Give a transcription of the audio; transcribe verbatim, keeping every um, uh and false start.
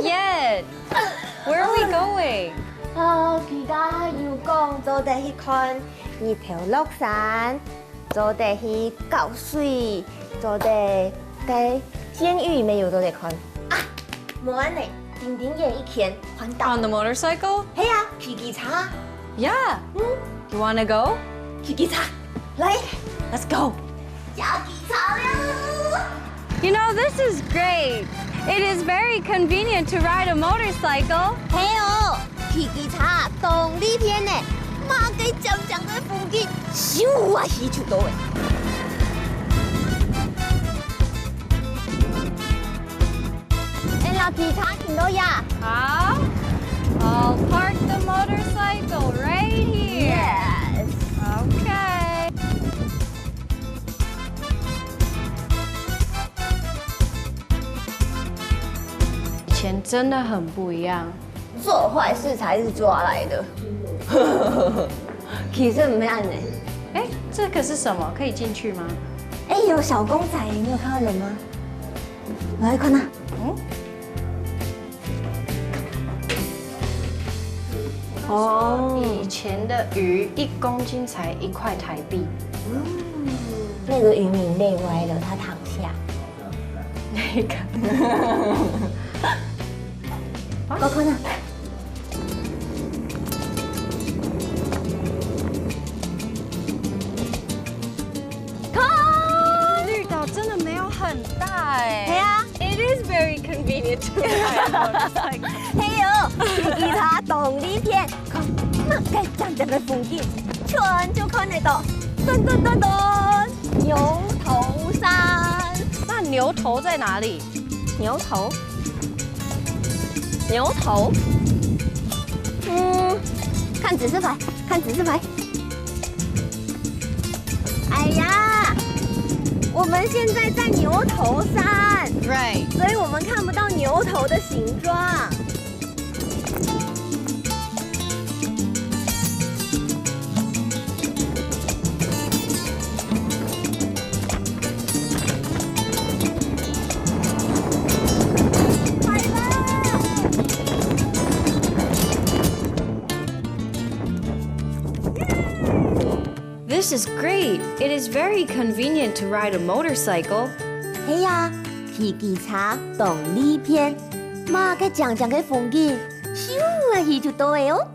Yet. Where are we going? 哦，佢家有講做得去看日頭落山，做得去搞水，做得該監獄乜有做得看。啊，無恁呢，丁丁也一天環島。On the motorcycle? 係啊，騎機車。Yeah. 嗯。You wanna go? 騎機車，來。Let's go. 騎機車了。 You know, this is great. It is very convenient to ride a motorcycle. 係哦，騎機車當利便呢，麼个靚靚个風景，咻啊去就到了。哎，老騎車停到呀。好，I'll park the motorcycle right here. Yes. Okay. 以前真的很不一样。做坏事才是抓来的。其實毋係恁呢。哎，這個是什麼？可以進去嗎？哎，有小公仔，你有看到人嗎？來看啊。嗯。哦。以前的魚一公斤才一塊台幣。嗯。那個漁民累歪了，他躺下。 那個。過去呢？看！綠島真的沒有很大欸。對啊。It is very convenient to ride a motorcycle. 係哦，騎機車當利便，看，麼个靚靚个風景，全就看得到。噔噔噔噔，牛頭山。那牛頭在哪裡？ 牛頭？牛頭？嗯，看指示牌，看指示牌。哎呀，我們現在在牛頭山，Right。所以我們看不到牛頭的形狀。 This is great. It is very convenient to ride a motorcycle. 係啊，騎機車當利便，麼个靚靚个風景，咻啊去就到了哦。